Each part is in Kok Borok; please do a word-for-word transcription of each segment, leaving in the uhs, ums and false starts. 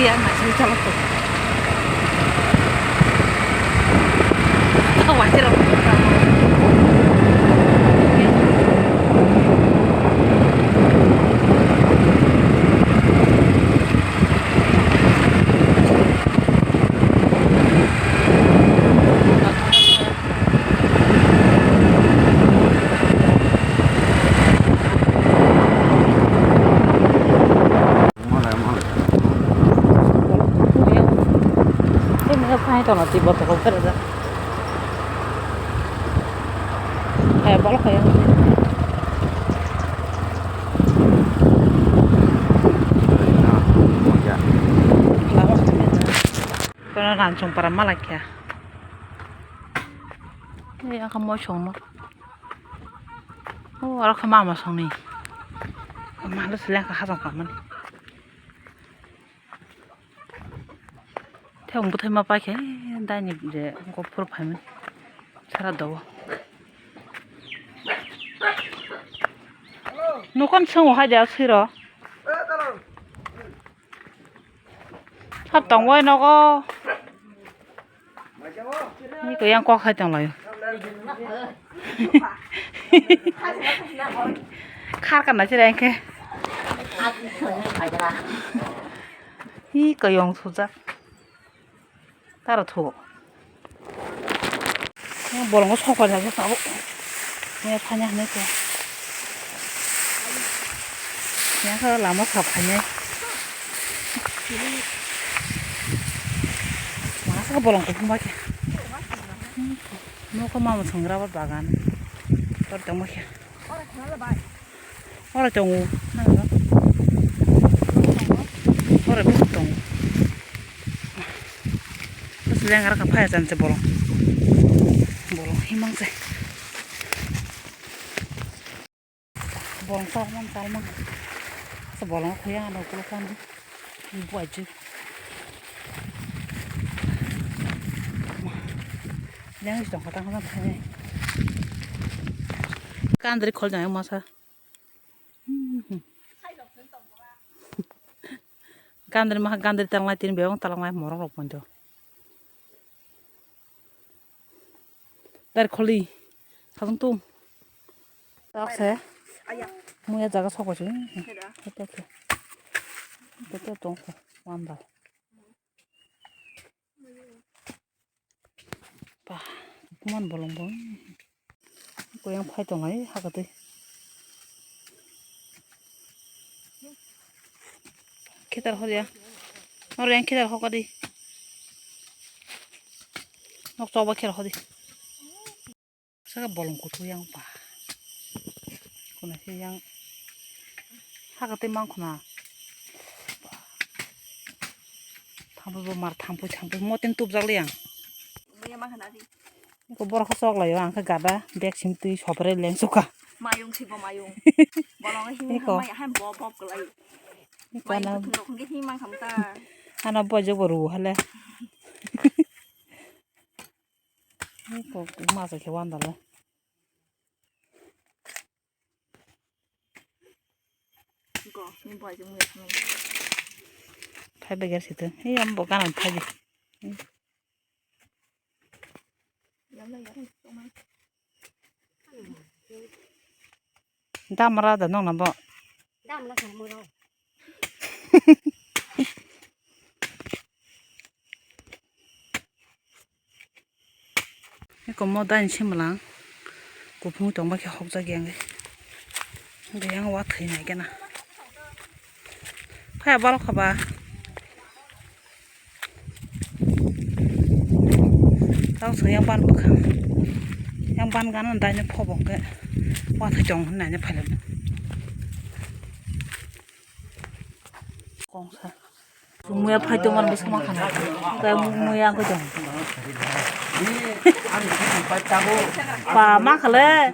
Yang masih chalok tu. Kau wajar. Hai, bolok hai. Kono ransong para malai kha. Ei, ang kha moisong no. O, aro kha mama songni. Malo seleng kha hajong kha mani. Thewng bwthai ma paikhe, daini je gopur phaimani sara dogo. Nokon swngo hai de aswk rw. Hap tongwai nogo. Ni ko yang kok hai tonglaio. Khar kana chira engke. Hi kayong sujak. Taro thugo. Bolongo sokoi lagi tabo. Ni phanya hne ko. Yang ka lama sa phanya. Masa bolong ko phuma ke. Nokha mama swngra ba bagan. Tor tongma khe. Oro tongo. Oro bo tongo. Bus lengar ka phaya chan se bolong. Bolong himang se. Bolong salmang salmang. Se bolong khuya ano kulo kan. Buaiju. Yang is tong khatang khatang thani. Kandri khol jang masa. Gandri maha gandri talnai tin bebang talnai morong rok ponjo. Dari kholi. Khasung tum. Tak se. Muya jaga sok baju. Hete ke. Hete tong ko. Wamba. Ba, kuman bolong bo. Ko yang phai tong ai, hakatwi. Khitar hor ya. Nor yang khitar hokadi. Nok choba khir hodi. Saka bolong kutu yang ba. Kuna si yang. Hakatwi mang khuna. Thampui bo mar thampui thampui motin tubjak li ang. Ko borok sok lai ang khe gada bag sing twi sopre leng suka. Mayung si bo mayung. Bolong himung Iko. Hamai ham bo bob kwlai. Iko Mai na kuthung rok hingke himang khamta. Ana bojo bo ru hale. Iko masa khe wanda le. Phai bai ger situ. Hei, am bo gana phai di. Damra da nong na bo. Eko mo dain simlang kuphung tongba khe hokjak yang de yang wa thwi nai gana phaya borok kha ba tang song yang ban bwkha yang ban gana dain phobok khe wa thwi tong hwnna phailaino. Kongsa. Muya phai tongmani bwswk ma khana. Khe muya ang khe tong. Ba ma khale.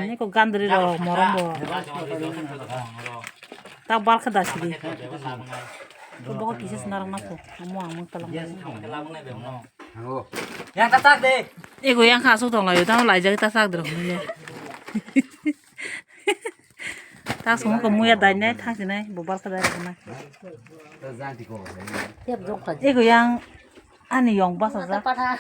Ni ko gandri rok morom bo. Ta bar khe dasi di. Ko bo kisa sinarak na ko. Mo ang mung talang. Yang ta tak de. Ego yang kha asuk tong layo. Ta laijak ta tak de rok. Ta song ko muya dai nai thang sinai bo bal ka dai rok nai. Tep jok kha. Eko yang ani yong basa ja. Patha.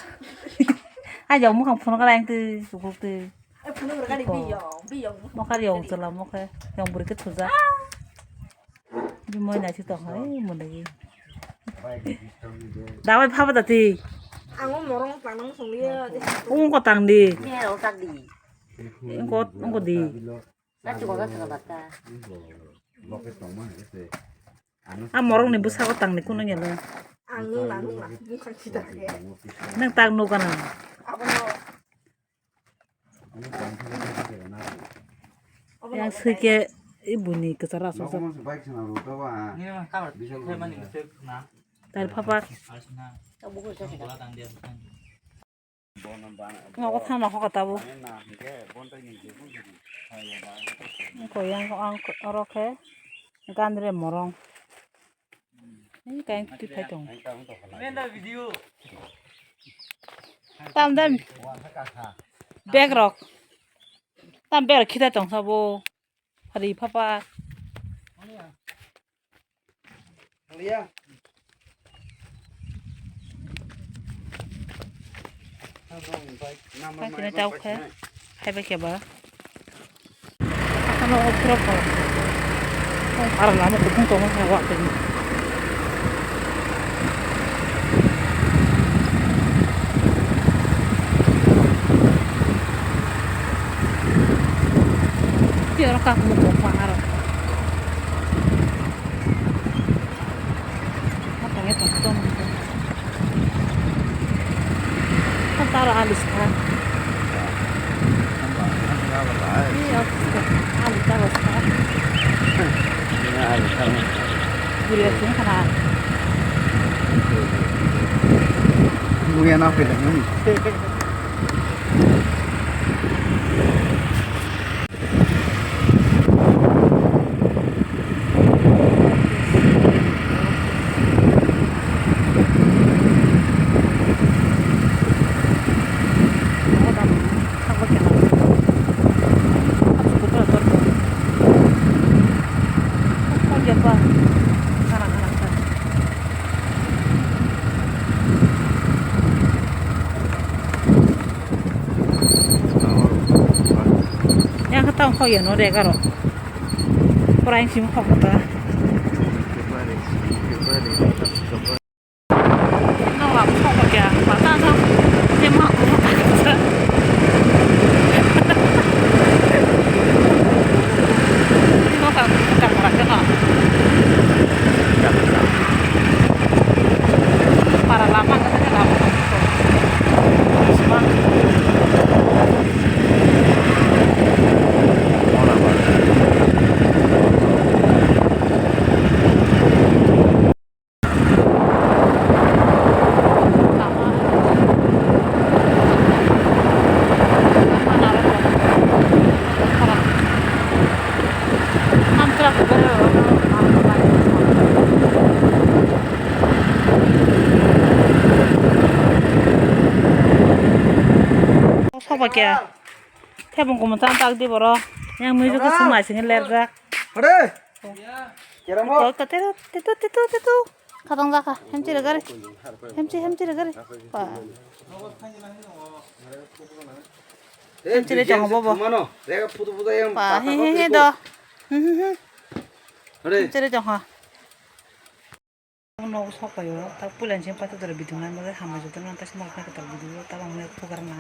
A yong mukhang phone ka lang te sukuk te. Ai phone ka gari bi yong, bi yong. Mo kar yong chwla mo khe yong buri ke thuja. Bi moi nai si tong hai mo dagi. Dawai phaba da ti. Ang o morong tanang song liya. Ung ko tang di. Ni ro tak di. Ung ko, ung ko di. Kati ko kati ko bata. A morong ni bwskango tang ni kunu yalo. Ang nung na nung na bukha kita ke. Nang tang nu kana. Abo no. Yang sui ke ibu ni kesara so so. Tar papa. Nogo thana kho kata bo. Ko yang ko ang oro khe gandre morong. Ni kain ti phai tong. Tam dam. Bag rok. Tam bag rok khita tong sabo. Hari papa. Paikina tau khe, hai bai khe ba. Ano opro ko. Ara lama kutung tongo hai wa tini. Ti oro kak mo ko pa aro. Taro alu sa. Ni alu sa. Guri asin kana. Mungkin apa ini? Yang kata kau ya no dek aro. Orang sih mau kau kata. No, aku kau kau ya, mata kau. Dia mau aku kau kata. Ini mau kau kau kata kau. Para lama kata kau lama. Semang. Soba kya? Thebung kumun chang tak di boro. Yang mui juku sung ai sing ler jak. Hore. Keramo. Ko ka tetu tetu tetu tetu. Khatang jaka. Hemchi re gari. Hemchi hemchi re gari. Pa. Hemchi re jong bobo. Mano. Rega putu putu yang. Pa he he he do. Hore. Hemchi re jong ha. Nogo sok paio, ta puila ni simi paithago video nai bagwi hambai jotono, ta sima khe kwtal video, ta bangni pugar na.